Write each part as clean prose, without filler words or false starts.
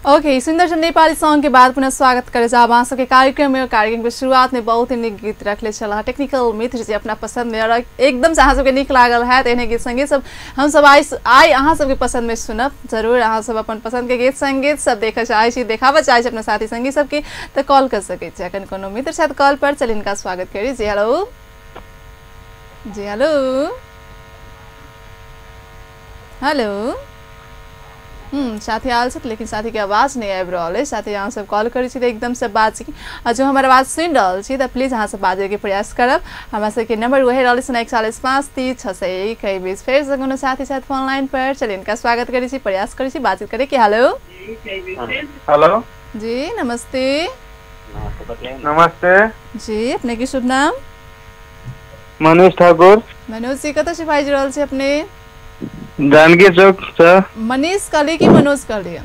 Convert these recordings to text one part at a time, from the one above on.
Okay सुंदर सन Nepali song के बाद पुनः स्वागत करे चाहब अहाँ सबके कार्यक्रम में। कार्यक्रम के शुरुआत में बहुत ही नीक गीत रखले छल टेक्निकल मित्र जी अपना पसंद में और एकदम से अहाँ सबके नीक लागल है। एहने गीत संगीत सब हम सब आइ अहाँ सबके पसंद में सुनब जरूर। अहाँ सब अपन पसंद के गीत संगीत सब देखऽ चाहै छी, देखाबऽ चाहै छी अपना साथी संगी सबके तऽ कॉल कर सकै छी। अखन कोनो मित्र साथ कॉल पर चल हिनका स्वागत करी। जी हेलो। जी हेलो। हेलो। साथी आयल छथि लेकिन साथी के आवाज नहीं आबि रहल अछि। साथी अहाँ सब कॉल करै छी तऽ एकदम से बाजी आ जो हमर आवाज सुनि रहल छी तऽ प्लीज अहाँ सब बाजैके प्रयास करब। हमरा सबके नंबर वही रहल 041 5 3 6 1 एहि बीच फेर से कोनो साथी छथि फोन लाइन पर, चलि हिनका स्वागत करै छी, प्रयास करै छी बातचीत करे के। हेलो। हेलो जी नमस्ते। नमस्ते जी, अपने की शुभ नाम? मनोज ठाकुर। मनोज जी कतऽ से बाजि रहल छी अपने? जानकी चौक से। मनीष कहलिए कि मनोज कहलिए?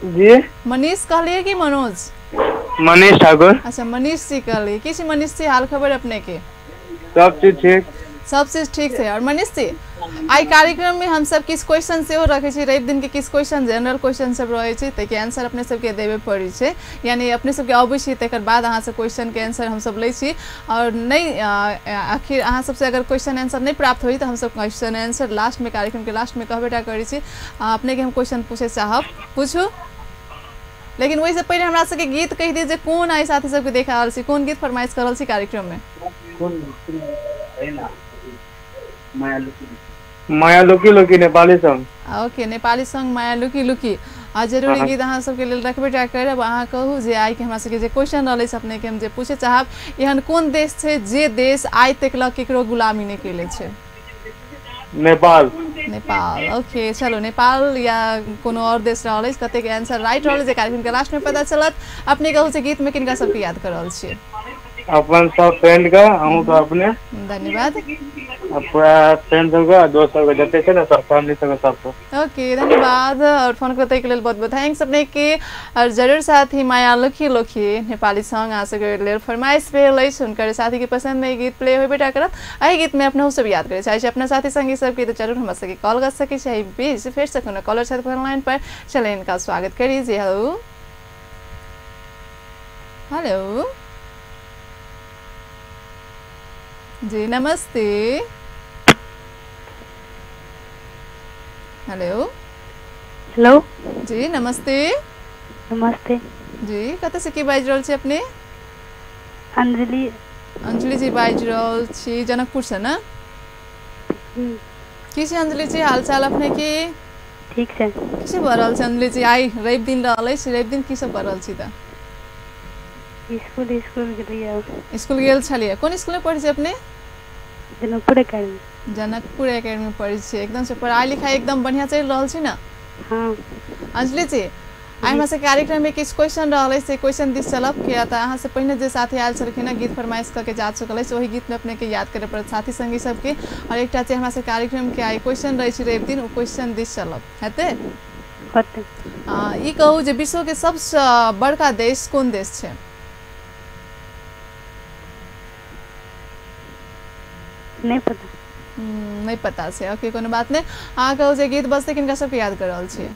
जी मनीष कहलिए कि मनोज? मनीष ठाकुर। अच्छा मनीष जी कहलिए। की छी मनीष जी हाल खबर अपने के? सब चीज ठीक। सब चीज ठीक है। और मनीष जी आई कार्यक्रम में हम सब किस क्वेश्चन सेहो रखे छी, रवि दिन के किस क्वेश्चन जनरल क्वेश्चन सब रहे छै ताहिके आंसर अपने सबके देबे पड़ै छै, यानी अपने सबके अबै छी तकर बाद अहाँ से क्वेश्चन के आंसर हम सब लै छी। और नहीं आखिर अहाँ सबसे अगर क्वेश्चन आंसर नहीं प्राप्त होई तो हम सब क्वेश्चन आंसर लास्ट में कार्यक्रम के लास्ट में कहबे टा करै छी। अपने के हम क्वेश्चन पूछे चाहब, पूछू, लेकिन वही से पहले हमरा सबके गीत कहि दी जे कोन आई साथी सबके देखा रहल छी, कोन गीत फरमाइश कर रहल छी कार्यक्रम में? माया लुकी लुकी Nepali song. Okay Nepali song माया लुकी लुकी आ जरूरी गीत अहाँ सबके लेल रखबे टा करब। अहाँ कहू जे आइ के हमरा सबके जे क्वेश्चन रहलै से अपने के हम जे पूछे चाहब, एहन कोन देश छै जे देश आइ तक लग केकरो गुलामी नहि केले छै? नेपाल। नेपाल। ओके चलो नेपाल या कोनो और देश रहल अछि, कतेक आंसर राइट रहल जे कार्यक्रम के लास्ट में पता चलत। अपने कहू जे गीत में किनका सबके याद कर रहल छियै? अपन सब फ्रेंड का, अहूँ का अपने। धन्यवाद। पूरा फ्रेंड सबके, दोस्त सबके जते छै ने सब फैमिली सबके सबको। ओके धन्यवाद और फोन करते के लेल बहुत बहुत thanks अपने के। और जरूर साथी माया लुकी लुकी नेपाली सॉन्ग अहाँ सबके लेल फरमाइश भेल अछि, हुनकर साथी के पसंद में गीत प्ले होबे टा करत। एहि गीत में अपनहु सब याद करे चाहै छी अपना साथी संगी सबके तऽ जरूर हमरा सबके कॉल कर सकै छी। एहि बीच फेर से कोनो कॉलर छथि फोन लाइन पर, चले इनका स्वागत करी। जी हेलो। हेलो जी नमस्ते। हेलो। हेलो जी नमस्ते। नमस्ते जी, कतऽ से की बाजि रहल छी अपने? अंजलि। अंजलि जी बाजि रहल छी जनकपुर से ना? की छै अंजलि जी हाल चाल अपने के? ठीक छै। की सब भऽ रहल छै अंजलि जी? आइ रवि दिन रहल अछि, रवि दिन की सब भऽ रहल छी तऽ? स्कूल स्कूल गेलियै। स्कूल गेल छलियै। कोन स्कूल में पढ़ै छी अपने? जनकपुर एकेडमी। जनकपुर एकेडमी में पढ़ै छी। एकदम से पढ़ाई लिखाई एकदम बढ़िया चलि रहल छै ने? हाँ। अंजलि जी आइ हमरा सबके कार्यक्रम में किछु क्वेश्चन रहल अछि, से क्वेश्चन दिस चलब किया तऽ अहाँ से पहिने जे साथी आयल छलखिन हँ गीत फरमाइश कऽ के जा चुकल अछि, ओहि गीत में अपने के याद करे पड़त साथी संगी सबके। और एकटा जे हमरा सबके कार्यक्रम के आइ क्वेश्चन रहै छै रवि दिन, ओ क्वेश्चन दिस चलब हेतै? हेतै। ई कहू जे विश्व के सबसँ बड़का देश कोन देश छै? नहीं पता। नहीं पता छै। ओके कोनो बात नहीं। अहाँ कहू जे गीत बजतै किनका सबके याद कर रहल छियै?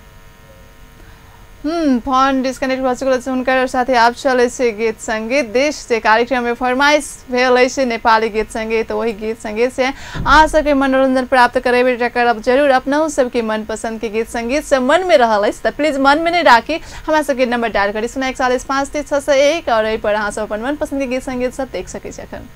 फोन डिस्कनेक्ट भऽ चुकल अछि हुनकर। साथे आब चलै छै गीत संगीत देश जे कार्यक्रम में फरमाइश भेल अछि नेपाली गीत संगीत, ओहि गीत संगीत से अहाँ सबके मनोरंजन प्राप्त करेबे करब जरूर। अपनहु सबके मनपसंद के गीत संगीत से मन में रहल अछि तऽ प्लीज मन में नहीं राखी, हमरा सबके नंबर डायल करी 041 5 3 6 1 और एहि पर अहाँ सब अपन मनपसंद के गीत संगीत सब देख सकै छी अखन।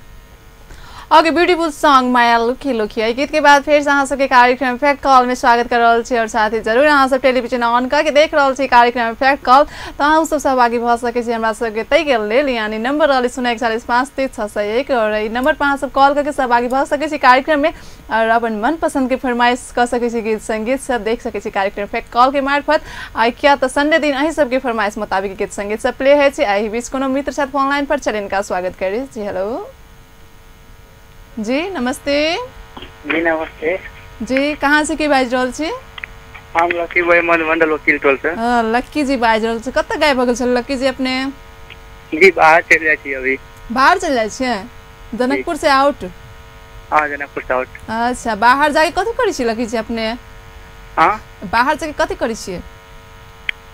ओके ब्यूटीफुल सॉन्ग माया लुकी लुकी एहि गीत के बाद फेर से अहाँ सबके कार्यक्रम फैक्ट कॉल में स्वागत कर रहल छी। और साथ ही जरूर अहाँ सब टेलीविजन ऑन करके देख रहल छी कार्यक्रम फैक्ट कॉल, तऽ अहाँ सब सहभागी भऽ सकै छी हमरा सबके ताहिके लेल। यानी नंबर रहल 041 5 3 6 1 और एहि नंबर पर अहाँ सब कॉल करके सहभागी भऽ सकै छी कार्यक्रम में और अपन मनपसंद के फरमाइश कऽ सकै छी, गीत संगीत सब देख सकै छी कार्यक्रम फैक्ट कॉल के मार्फत। आ किया तऽ संडे दिन अहीं सबके फरमाइश मुताबिक गीत संगीत सब प्ले होइ छै। एहि बीच कोनो मित्र छथि फोन लाइन पर, चलि हिनका स्वागत करी। जी हेलो। जी नमस्ते। जी नमस्ते। जी कहाँ से की बाजि रहल छी? हम लक्की भाई मंडल वकील टोल से। हाँ लक्की जी बाजि रहल छी। कतऽ गायब भऽ गेल छल लक्की जी अपने? जी बाहर चलि जाइ छी अभी। बाहर चलि जाइ छियै? जनकपुर से आउट? हाँ जनकपुर से आउट। अच्छा बाहर जाके कथी करै छी लक्की जी अपने? हाँ बाहर जाके कथी करै छियै?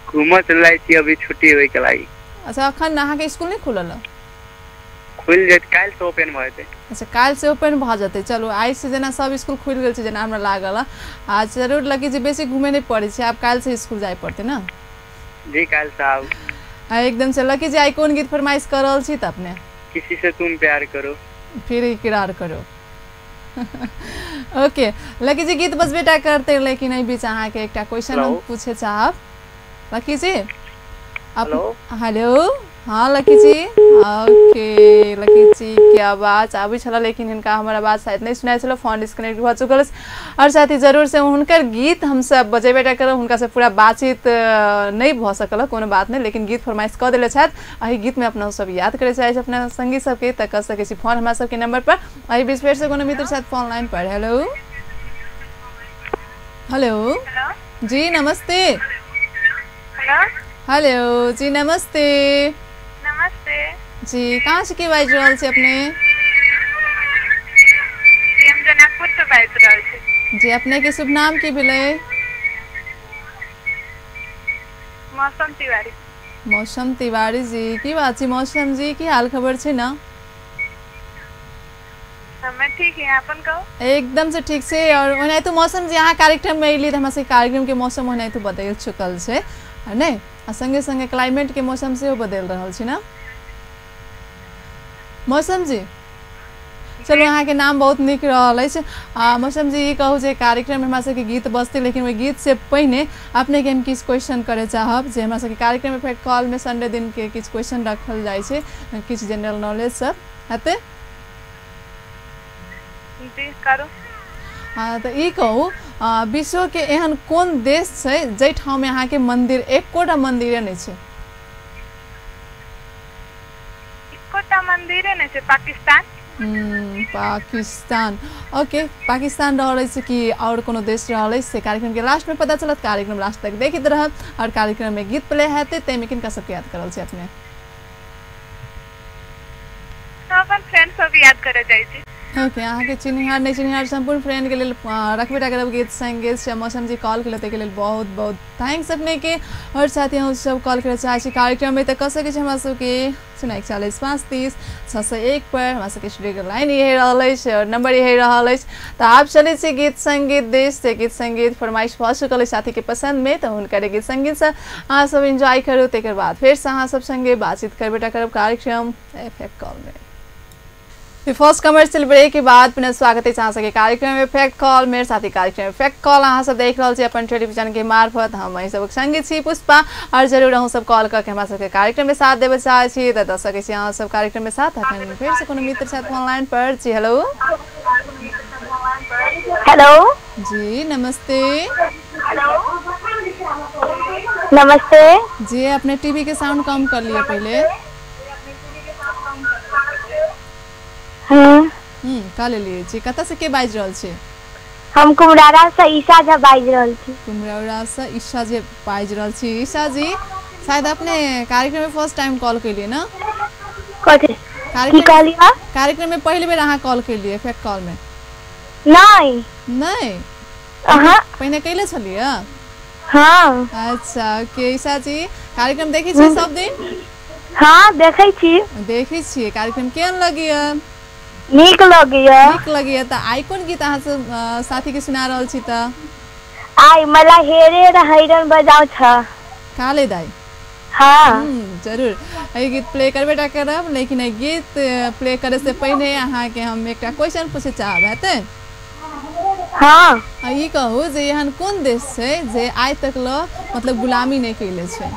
घूमऽ चल छी अभी छुट्टी होय के लागि। अच्छा अखन अहाँके स्कूल नहीं खुलल? खुलि जायत काल्हि से ओपन भऽ जेतै। अच्छा काल्हि से ओपन भऽ जेतै। चलू आइ से जेना सब स्कूल खुलि गेल छै जेना हमरा लागल। आ जरूर लकी जे बेसी घूमे नहीं पड़ै छै, आब काल्हि से स्कूल जाय पड़तै ना? जी काल्हि से आउ। एकदम से लकी जी आई कोन गीत फरमाइश कर रहल छी त अपने? किसी से तुम प्यार करो फिर इकरार करो। ओके लकी जी गीत बजबेटा करते, लेकिन एहि बीच अहाँके एकटा क्वेश्चन हम पूछे चाहब। लकी जी हेलो। हेलो हाँ लकी जी। ओके लकी जी के आवाज आबै छल लेकिन हिनका हमर आवाज शायद नहीं सुनाइ छल, फोन डिस्कनेक्ट भऽ चुकल अछि। और साथ ही जरूर से हुनकर गीत हमसब बजेबेटा करब, हुनका से पूरा बातचीत नहीं भऽ सकल, कोनो बात नहीं, लेकिन गीत फरमाइश कऽ देले छथि। एहि गीत में अपना सब याद करे चाहै छी अपना संगी सबके तऽ कऽ सकै छी फोन हमरा सबके नंबर पर। एहि बीच फेर से कोनो मित्र छथि फोन लाइन पर। हेलो हेलो जी नमस्ते। हेलो जी नमस्ते। नमस्ते जी, कहाँ से के बाजि रहल छी अपने? जी हम जनकपुर से बाजि रहल छी। जी अपने के शुभ नाम की भेलै? मौसम तिवारी। मौसम तिवारी जी, की बात छै मौसम जी, की हाल खबर छै ना? हमें ठीक है, अपन कहू? एकदम से ठीक छै। और ओनाहितो मौसम जी अहाँ कार्यक्रम में अयली तऽ हमरा सबके कार्यक्रम के मौसम ओनाहितो बदलि चुकल छै नहि, आ संगे संगे क्लाइमेट के मौसम सेहो बदलि रहल छै ना मौसम जी? चलू अहाँके नाम बहुत नीक रहल अछि। आ मौसम जी ई कहू जे कार्यक्रम हमरा सबके गीत बजतै, लेकिन ओहि गीत से पहिने अपनेके हम किछु क्वेश्चन करे चाहब जे हमरा सबके कार्यक्रम इफेक्ट कॉल में संडे दिन के किछु क्वेश्चन रखल जाइ छै, किछु जनरल नॉलेज सब हेतै? जी करू। हाँ तऽ ई कहू विश्व के एहन कोन देश छै जाहि ठाम में अहाँके मंदिर एकोटा मंदिरे नहीं छै? एकोटा मंदिरे नहीं छै? पाकिस्तान। पाकिस्तान। ओके पाकिस्तान रहल अछि कि और कोनो देश रहल अछि से कार्यक्रम के लास्ट में पता चलत। कार्यक्रम लास्ट तक देखैत रहब और कार्यक्रम में गीत प्ले हेतै, ताहिमे किनका सबके याद करल छै अपने? अपन फ्रेंड सब याद करे जाइ छी। ओके अहाँके चिन्हार नहीं चिन्हार सम्पूर्ण फ्रेंड के लेल रखबेटा करब गीत संगीत से। मौसम जी कॉल केलक ताहिके लेल बहुत बहुत thanks अपने के। और साथ ही हम सब कॉल करे चाहै छी कार्यक्रम में तऽ कऽ सकै छी हमरा सबके 0 41 5 30 601 पर। हमरा सबके स्टूडियो के लाइन इहे रहल अछि और नंबर इहे रहल अछि। तऽ आब चलै छी गीत संगीत देश से। गीत संगीत फरमाइश भऽ चुकल अछि साथी के पसंद में, तऽ हुनकर गीत संगीत से अहाँ सब एंजॉय करू। तकर बाद फेरसँ अहाँ सब संगे बातचीत करबेटा करब कार्यक्रम इफेक्ट कॉल में। फर्स्ट कमर्शियल ब्रेक के बाद पुनः स्वागत है अहाँ सबके कार्यक्रम इफेक्ट कॉल में। साथी कार्यक्रम इफेक्ट कॉल अहाँ सब देख रहल छी अपन टेलीविजन के मार्फत। हम अहीं सबक संगे छी पुष्पा, और जरूर अहूँ सब कॉल करके हमरा सबके कार्यक्रम में साथ देबे चाहै छी तऽ दऽ सकै छी अहाँ सब कार्यक्रम में साथ। अखन फेर से कोनो मित्र छथि ऑनलाइन पर। जी हेलो। हेलो जी नमस्ते। नमस्ते जी, अपने टीवी के साउंड कम कर लिए पहले। का लेलिए जी, कतऽ से के बाजि रहल छी? हम कुमरारा से ईशा झा बाजि रहल छी। कुमरारा से ईशा जी बाजि रहल छी। ईशा जी शायद अपने कार्यक्रम में फर्स्ट टाइम कॉल केलिए ना? कथी की कहलियै? कार्यक्रम में पहली बेर अहाँ कॉल केलिए इफेक्ट कॉल में? नहीं नहीं, अहाँ पहिने कैले छलियै? हाँ। अच्छा ओके ईशा जी कार्यक्रम देखै छी सब दिन? हाँ देखै छी। देखै छियै। कार्यक्रम केहन लगैया? नीक लगैया। नीक लगैया। तऽ आइ कोन गीत अहाँ सब साथी के सुना रहल छी तऽ? आइ मला हेरे रहैरन बजाउ छ काले दाई। हाँ जरूर एहि गीत प्ले करबेटा करब, लेकिन एहि गीत प्ले करे से पहिने अहाँके हम एकटा क्वेश्चन पूछे चाहब, हेतै? हाँ। ई कहू जे एहन कोन देश छै जे आइ तक ल मतलब गुलामी नहि कैले छै?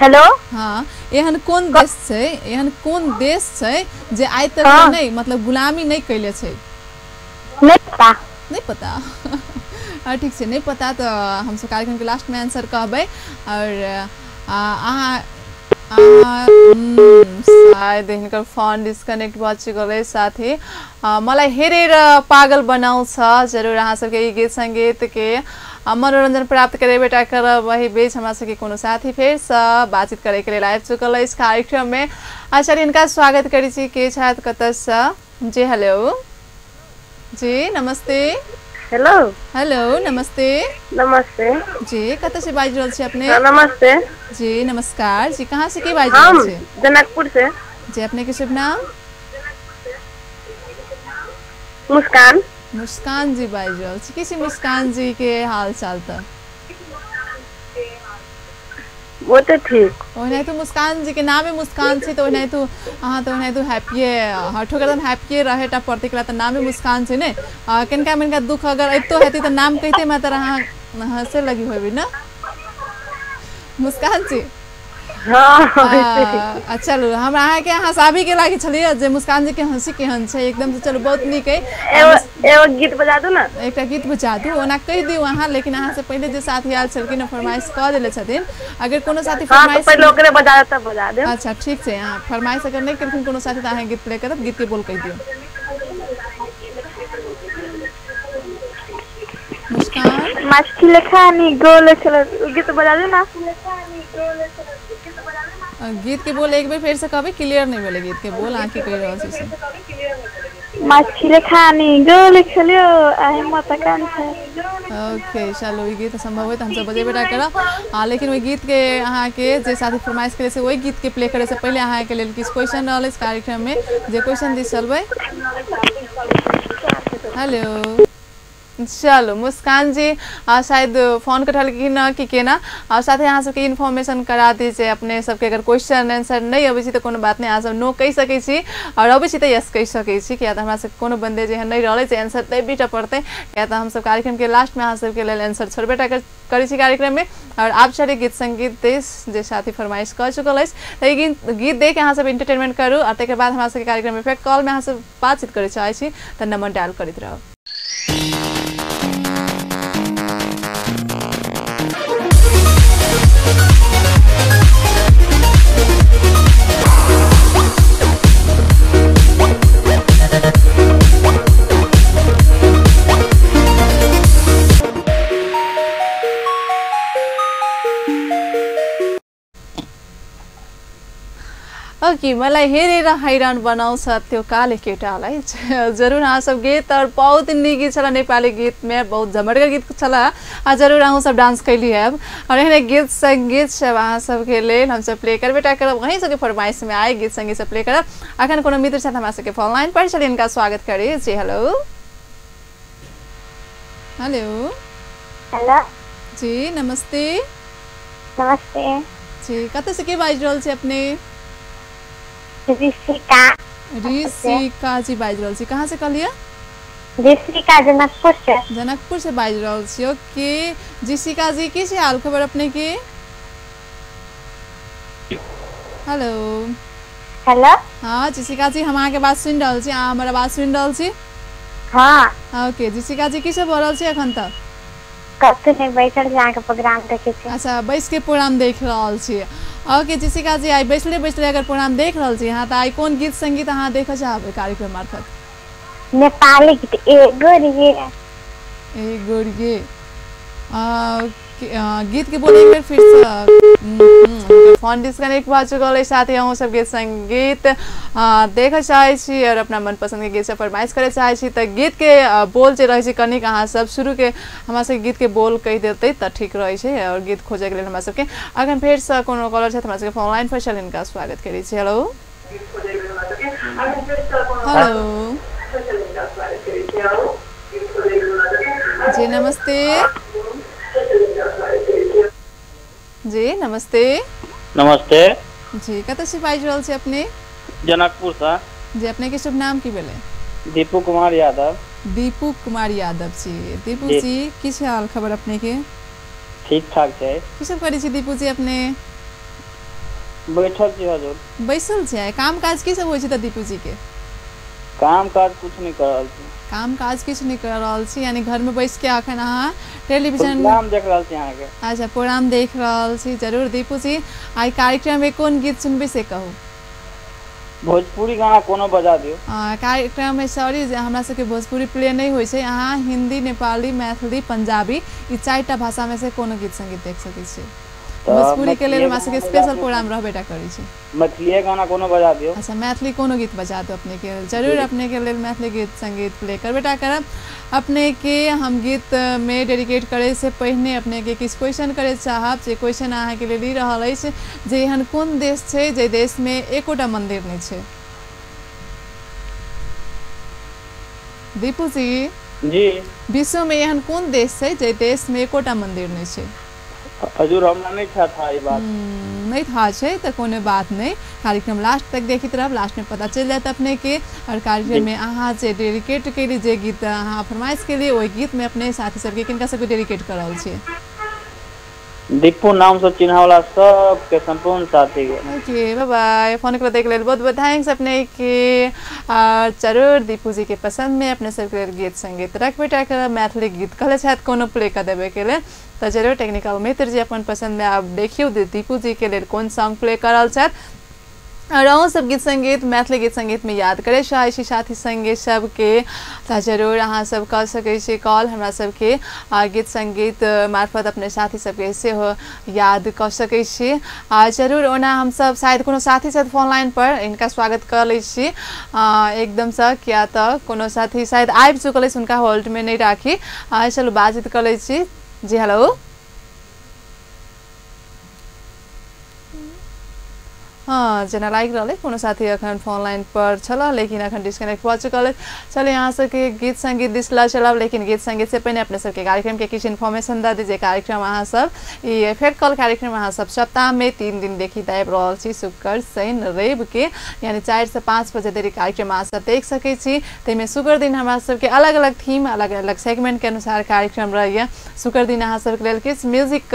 हेलो हाँ एहन कोन देश छै, एहन कोन देश छै जे आइ तक नहीं मतलब गुलामी नहीं कैले छै? नहीं पता। नहीं पता। और ठीक छै, नहीं पता तो हम सब कार्यक्रम के लास्ट में आंसर कहबै। और अहाँ शायद हिनकर फोन डिस्कनेक्ट भऽ चुकल अछि। साथ ही मलाई हेरेर पागल बनाउँछ जरूर अहाँ सबके ई गीत संगीत के मनोरंजन प्राप्त करेबेटा करब। वही बीच हमरा सबके कोनो साथी फेरसँ बातचीत करैके लेल आबि चुकल अछि कार्यक्रम में। अच्छा हिनका स्वागत करै छी, के छथि कतऽसँ? जी हेलो जी नमस्ते। हेलो हेलो नमस्ते। नमस्ते जी, कतऽ से बाजि रहल छी अपने? नमस्ते जी, नमस्कार जी, कहाँ से के बाजि रहल छी? जनकपुर से। जी, अपने के शुभ नाम? मुस्कान। मुस्कान जी बाजि रहल छी। की मुस्कान जी के हाल चाल तऽ? वो तो ठीक। ओनाहितो मुस्कान जी के नामे मुस्कान छै, तऽ ओनाहितो अहाँ तऽ ओनाहितो हैप्पीए हठो एकदम हैप्पीए रहे टा पड़तै, तऽ नामे मुस्कान छै ने। कनिका मनिका दुख अगर अबितो हेतै तऽ नाम कहिते मात्र अहाँ हँसे लगी होबै ने मुस्कान जी? हाँ। चलू, हमरा अहाँके हँसाबी के लागे छलियै जे मुस्कान जी के हँसी केहन छै एकदम से। चलू बहुत नीक है। एगो गीत बजा दू ना। एकटा गीत बजा दू, ओना कहि दियौ अहाँ, लेकिन अहाँ से पहिले जे साथी आयल छलखिन फरमाइश कऽ देले छथिन। अगर कोनो साथी फरमाइश पहिले ओकरे बजा तब बजा देब। अच्छा ठीक छै, अहाँ फरमाइश अगर नहि केलखिन कोनो साथी तऽ अहाँ गीत प्ले करब, गीत के बोल कहि दियौ। मुस्कान मछली लेखानी गोल खेल गीत बजा दू ना। गीत के बोल एक बेर फेर से कहबै, क्लियर नहीं भेलै गीत के बोल, अहाँ की कहि रहल छी से? मछली खानी गोल खेलियो आहे मत कांछा। ओके चलो, ई गीत संभव है तऽ हमसब बजेबे टा करब, लेकिन ओहि गीत के अहाँके जे साथी फरमाइश करे से ओहि गीत के प्ले करे से पहिले अहाँके लेल किछु क्वेश्चन रहल अछि कार्यक्रम में, जे क्वेश्चन दिस चलबै। हेलो चलो मुस्कान जी शायद फोन कटलखिन कि केना, और साथे अहाँ सबके इन्फॉर्मेशन करा दी जे अपने सबके अगर क्वेश्चन आंसर नहीं अबै छै तऽ कोनो बात नहीं, अहाँ सब नो कहि सकै छी और अबै छी तऽ यस कहि सकै छी, किया तऽ हमरा सबके कोनो बन्दे जे नहीं रहलै से आंसर देबी टा पड़तै, किया तऽ हमसब कार्यक्रम के लास्ट में अहाँ सबके लेल आंसर छोड़बे टा करै छी कार्यक्रम में। और आब चली गीत संगीत देश जे साथी फरमाइश कऽ चुकल अछि, तऽ ई गीत देख अहाँ सब एंटरटेनमेंट करू और तकर बाद हमरा सबके कार्यक्रम में फेर कॉल में अहाँ सब बातचीत करय चाहै छी तऽ नंबर डायल करैत रहब। ओके, मलाई हेरेर हैरान बनाउँछ त्यो काले केटालाई। जरूर अहाँ सब गीत और बहुत नीक गीत छला, नेपाली गीत में बहुत झमटगर गीत छला, आ जरूर अहाँ सब डांस कैली हैब। और एहने गीत संगीत सब अहाँ सबके लेल हमसब प्ले करबे टा करब, वहीं सबके फरमाइश में आए गीत संगीत सब प्ले करब। अखन कोनो मित्र साथ हमरा सबके फोन लाइन पर चली, इनका स्वागत करी जी। हेलो हेलो हेलो जी नमस्ते। नमस्ते जी, कतऽ से के बाजि रहल छी अपने? ऋषिका। ऋषिका जी बाजि रहल छी, कहाँ से कहलियै? ऋषिका जनकपुर से। जनकपुर से बाजि रहल छी। ओके ऋषिका जी, की छै हाल खबर अपने के? हेलो हेलो हाँ ऋषिका जी, हम अहाँके बात सुनि रहल छी, अहाँ हमर आवाज सुनि रहल छी? हाँ। ओके ऋषिका जी, की सब भऽ रहल छै एखन तक? कतौ नहि, बैसल छी, अहाँके प्रोग्राम देखै छी। अच्छा, बैस के प्रोग्राम देख रहल छी। ओके ऋषिका जी, आइ बैसले बैसले अगर प्रोग्राम देख रहल छी अहाँ तऽ आइ कोन गीत संगीत अहाँ देखऽ चाहबै कार्यक्रम मार्फत? नेपाली गीत ए गोरिये। ए गोरिये गीत के बोल एक बेर फिर से। फोन डिस्कनेक्ट भऽ चुकल अछि। साथ ही अहूँ सब गीत संगीत देखऽ चाहै छी और अपना मनपसंद के गीत सब फरमाइश करय चाहै छी तऽ गीत के बोल जे रहै छै कनिक अहाँ सब शुरू के हमरा सबके गीत के बोल कहि देतै तऽ ठीक रहै छै। और गीत खोजै के लेल हमरा सबके अखन फेरसँ कोनो कॉलर छथि हमरा सबके फोन लाइन पर, चल हिनका स्वागत करै छी। हेलो हेलो जी नमस्ते। जी नमस्ते। नमस्ते जी, कतऽ से बाजि रहल छी अपने? जनकपुर से। जी, अपने के शुभ नाम की भेलै? दीपू कुमार यादव। दीपू कुमार यादव जी, दीपू जी की छै हाल खबर अपने के? ठीक ठाक छै। की सब करै छी दीपू जी अपने? बैठल छी हजुर। बैसल छी। काम काज की सब होइ छै तऽ दीपू जी के? काम काज कुछ नहीं कर रहल छी। काम काज किछु नहीं कर रहल छी, यानी घर में बैस के अखन अहाँ टेलीविजन प्रोग्राम देख रहल छी अहाँके? अच्छा, प्रोग्राम देख रहल छी। जरूर दीपू जी, आइ कार्यक्रम में कोन गीत सुनबै से कहू? भोजपुरी गाना कोनो बजा दियौ। कार्यक्रम में सॉरी हमरा सबके भोजपुरी प्ले नहीं होइ छै, अहाँ हिंदी, नेपाली, मैथिली, पंजाबी ई चारिटा भाषा में से कोनो गीत संगीत देख सकै छी। भोजपुरी के लेल हमरा सबके स्पेशल प्रोग्राम रहबेटा करै छै। मैथिलीए गाना कोनो बजा दियौ। अच्छा, मैथिली कोनो गीत बजा दो अपने के। जरूर अपने के लेल मैथिली गीत संगीत प्ले करबेटा करब। अपने के हम गीत में डेडिकेट करे से पहिने अपने के किछु क्वेश्चन करे चाहब, जे क्वेश्चन अहाँके लेल ई रहल अछि जे एहन कोन देश छै जे देश में एकोटा मंदिर नहि छै? दीपू जी। जी। विश्व में एहन कोन देश छै जे देश में एकोटा मंदिर नहि छै? हजुर हमरा नहीं था ई बात। नहीं था छै तो कोनो बात नहीं, कार्यक्रम लास्ट तक देखित रहब, लास्ट में पता चलि जायत अपने के। और कार्यक्रम में अहाँ जे डेडिकेट केली, जे गीत अहाँ फरमाइश केली, ओहि गीत में अपने साथी सबके किनका सबके डेडिकेट कर रहल छियै? दीपू नाम से चिन्ह वाला सबके संपूर्ण साथी के। ओके, बाय बाय। फोन कर देख लेल बहुत बहुत thanks अपने के। और जरूर दीपू जी के पसंद में अपने सबके गीत संगीत रखबेटा करब। मैथिली गीत कहले छथि कोनो प्ले कर देबे के लेल, तो जरूर टेक्निकल मित्र जी अपन पसंद में आप देखियो दीपू जी के लेल कोन सॉन्ग प्ले करल छथि। और अहूँ सब गीत संगीत मैथिली गीत संगीत में याद करे चाहै छी साथी संगे सबके, तो जरूर अहाँ सब कऽ सकै छी कॉल हमरा सबके। आ गीत संगीत मार्फत अपने साथी सबके सेहो याद कऽ सकै छी। आ जरूर ओना हमसब शायद कोनो साथी छथि फोन लाइन पर, इनका स्वागत कऽ लै छी एकदमसँ, किया तऽ कोनो साथी शायद आबि चुकल अछि, हुनका होल्ड में नहि राखी। चलू बातचीत कऽ लै छी। जी हेलो। हाँ, जेना लागि रहल कोनो साथी अखन फोन लाइन पर छल लेकिन अखन डिस्कनेक्ट भऽ चुकल अछि। चलू यहाँ सबके गीत संगीत दिस लऽ चलब, लेकिन गीत संगीत से पहिने अपने सबके कार्यक्रम के किछु इन्फॉर्मेशन दऽ दी। जे कार्यक्रम अहाँ सब ई इफेक्ट कॉल कार्यक्रम अहाँ सब सप्ताह में 3 दिन देखित आबि रहल छी, शुक्र शनि रवि के, यानी 4 से 5 बजे धरि कार्यक्रम अहाँ सब देख सकै छी। ताहिमे शुक्र दिन हमरा सबके अलग अलग थीम अलग अलग सेगमेंट के अनुसार कार्यक्रम रहैए। शुक्र दिन अहाँ सबके लेल किछु म्यूजिक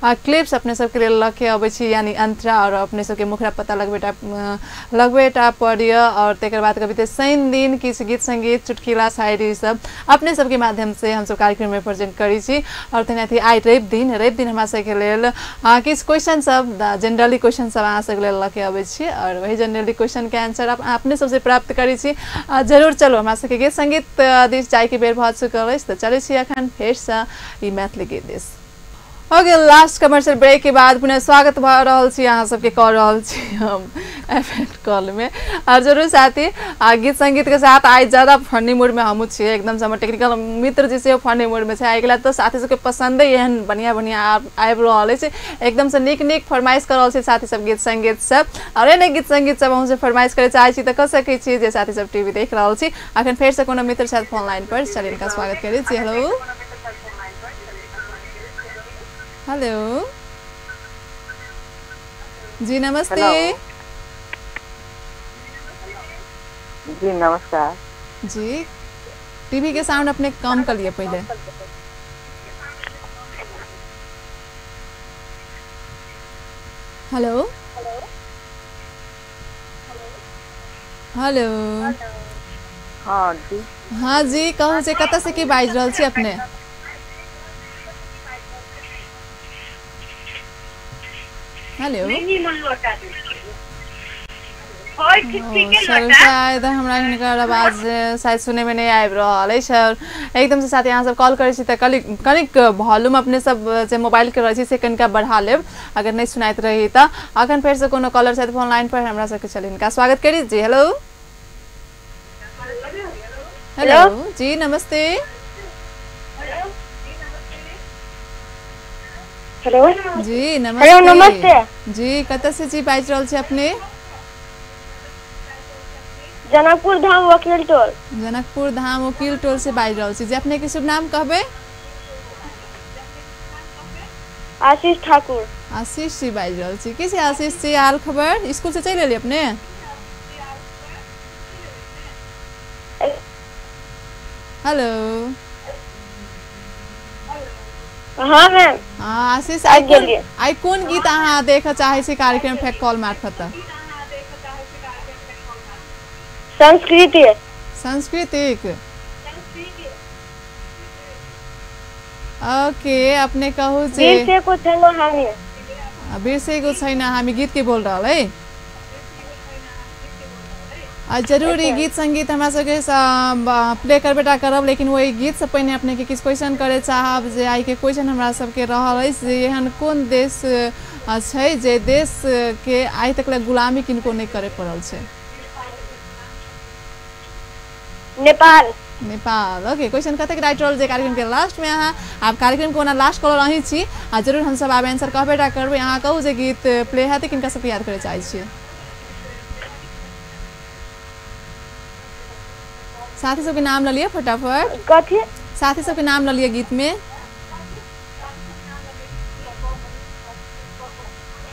क्लिप्स अपने सबके लेल लऽ के अबै छी, यानी अंतरा और अपने सबके मुखरा पता लगबेटा पड़िय। और तकर बाद कभी शनि दिन किछु गीत संगीत चुटकिला शायरी सब अपने सबके माध्यम से हमसब कार्यक्रम में प्रेजेंट करै छी। और तेनाही आइ रवि दिन हमरा सबके लेल किछु क्वेश्चन सब जनरली क्वेश्चन सब अहाँ सबके लेल लऽ के अबै छी और वही जनरली क्वेश्चन के आंसर आप अपने सबसे प्राप्त करै छी। जरूर चलू हमरा सबके गीत संगीत दिस जाइके बेर भऽ चुकल अछि, तऽ चलै छी अखन फेरसँ ई मैथिली गीत दिस। ओके, लास्ट कमर्शियल ब्रेक के बाद पुनः स्वागत भऽ रहल छी अहाँ सबके, कऽ रहल छी हम एफेक्ट कॉल में। और जरूर साथी गीत संगीत के साथ आइ ज्यादा फनी मूड में हमहूँ छियै, एकदम से हमर टेक्निकल मित्र जी सेहो फनी मूड में छै। आइ काल्हि तऽ साथी सबके पसंदे एहन बढ़िया बढ़िया आबि रहल अछि, एकदम से नीक नीक फरमाइश कर रहल छै साथी सब गीत संगीत सब। और एहने गीत संगीत सब अहूँ से फरमाइश करे चाहै छी तऽ कऽ सकै छी, जे साथी सब टीवी देख रहल छी। अखन फेरसँ कोनो मित्र छथि फोन लाइन पर, चल इनका स्वागत करै छी। हेलो हेलो जी नमस्ते। जी नमस्कार। जी टीवी के साउंड अपने कम कर लिए पहले। Hello hello. हाँ जी। हाँ जी, कहू जे कतऽ से की बाजि रहल छी अपने? हेलो। शायद हमरा हिनकर आवाज शायद सुनय में नहीं आबि रहल अछि। और एकदम से साथी अहाँ सब कॉल करै छी तऽ कनिक वॉल्यूम अपने सब जे मोबाइल के रहै छी से कनिका बढ़ा लेब अगर नहीं सुनाइत रही तऽ। अखन फेरसँ कोनो कॉलर छथि फोन लाइन पर, हमरा सबके चलि हिनका स्वागत करी। जी हेलो। हेलो जी नमस्ते। हेलो जी नमस्ते। हेलो नमस्ते जी, कतऽ से जी बाजि रहल छी अपने? जनकपुर धाम वकील टोल। जनकपुर धाम वकील टोल से बाजि रहल छी। जी अपने के शुभ नाम कहबै? आशीष ठाकुर। आशीष जी बाजि रहल छी। की छै आशीष जी हाल खबर? स्कूल से चलि एलियै अपने? हेलो। हाँ मैम। हाँ आशीष, आइ कोन गीत अहाँ देखऽ चाहै छी कार्यक्रम फेक कॉल मार्फत? संस्कृति। सांस्कृतिक। ओके, अपने कहू जे बिर्सेको छैन हामी। बिर्सेको छैन हामी गीत के बोल रहल है? जरूर ई गीत संगीत हमरा सबके प्ले करबेटा करब, लेकिन ओहि गीत से पहिने अपने के किछु क्वेश्चन करे चाहब जे आइ के क्वेश्चन हमरा सबके रहल अछि जे एहन कोन देश छै जे देश के आइ तक ले गुलामी किनको नहि करे पड़ल छै? नेपाल। नेपाल। ओके, क्वेश्चन कतेक राइट रहल जे कार्यक्रम के लास्ट में अहाँ आब कार्यक्रम को ओना लास्ट कॉलर अहीं छी आ जरूर हमसब आब आंसर कहबेटा करबै। अहाँ कहू जे गीत प्ले हेतै, किनका सबके याद करे चाहै छियै? साथी सबके नाम ल लिअ फटाफट। कथी? साथी सबके नाम ल लिअ गीत में।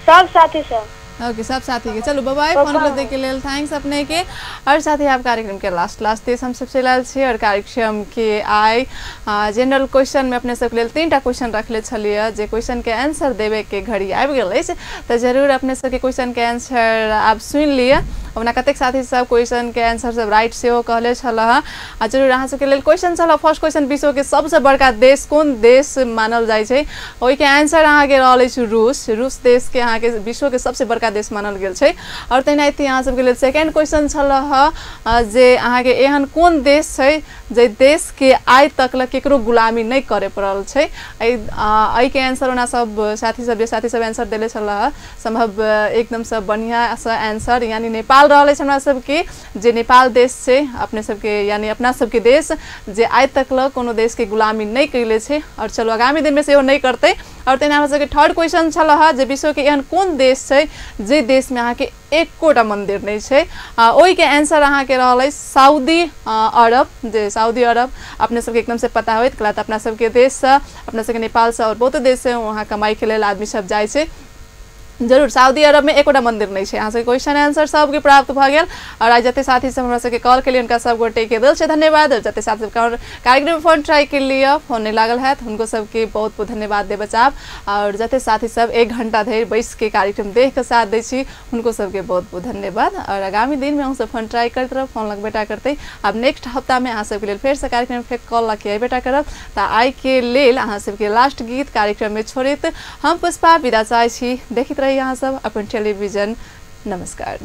सब साथी सब। ओके, सब साथी के चलू बाय फोन कर दे के लेल thanks अपने के। और साथी आप कार्यक्रम के लास्ट लास्ट देश हम सबसे लाल छी और कार्यक्रम के आई जनरल क्वेश्चन में अपने सबके लेल 3टा क्वेश्चन रखले छलियै जे क्वेश्चन के आंसर देवे के घड़ी आबि गेल अछि, तऽ जरूर अपने सबके क्वेश्चन के आंसर आब सुनि लिअ। ओना कतेक साथी सब क्वेश्चन के आंसर सब राइट सेहो कहले छलह आ जरूर अहाँ सबके लेल क्वेश्चन छल फर्स्ट क्वेश्चन विश्व के सबसे बड़का देश कोन देश मानल जाइ छै, ओहिके आंसर अहाँके रहल अछि रूस। रूस देश के अहाँके विश्व के सबसे बड़का देश मानल गेल छै। और तेनाहिते अहाँ सबके लेल सेकेंड क्वेश्चन छलह जे अहाँके एहन कोन देश छै जे देश के आइ तक ल केकरो गुलामी नहि करे पड़ल छै। एहिके आंसर ओना सब साथी सब जे साथी सब आंसर देले छलह सम्भव एकदम सब बढ़िया से आंसर यानी नेपाल रहल अछि हमरा सबके, जे नेपाल देश छै अपने सबके यानी अपना सबके देश जे आइ तक ल कोनो देश के गुलामी नहि कैले छै और चलो आगामी दिन में सेहो नहि करतै। और तहिना हमरा सबके थर्ड क्वेश्चन छलह जे विश्व के एहन कोन देश छै जे देश में अहाँके एकोटा मंदिर नहि छै, ओहिके आंसर अहाँके रहल अछि सऊदी अरब। जे सऊदी अरब अपने सबके एकदम से पता होइत कला तऽ अपना सबके देशसँ अपना सबके नेपालसँ और बहुते देशसँ वहाँ कमाइके लेल आदमी सब जाइ छै। जरूर सऊदी अरब में एकोटा मंदिर नहीं है। अहाँ सबके क्वेश्चन आंसर सबके प्राप्त भऽ गेल और आज जते साथी सब हमरा सबके कॉल के लिए उनका सब गोटे के दिल से धन्यवाद। और जते साथी सब कार्यक्रम में फोन ट्राई के लिए फोन नहीं लागल है हुनको सबके बहुत बहुत धन्यवाद देबऽ चाहब। और जते साथी सब 1 घंटा धरि बैस के कार्यक्रम देख के साथ दै छी हुनको सबके बहुत बहुत धन्यवाद। और आगामी दिन में अहूँ सब फोन ट्राई करैत रहब, फोन लगबेटा करतै। आब नेक्स्ट हफ्ता में अहाँ सबके लेल फेरसँ कार्यक्रम फेर कॉल लऽ के अयबेटा करब। तऽ आइ के लेल अहाँ सबके लास्ट गीत कार्यक्रम में छोड़ैत हम पुष्पा विदा चाहै छी। देखैत रही यहाँ सब अपन टेलीविजन। नमस्कार।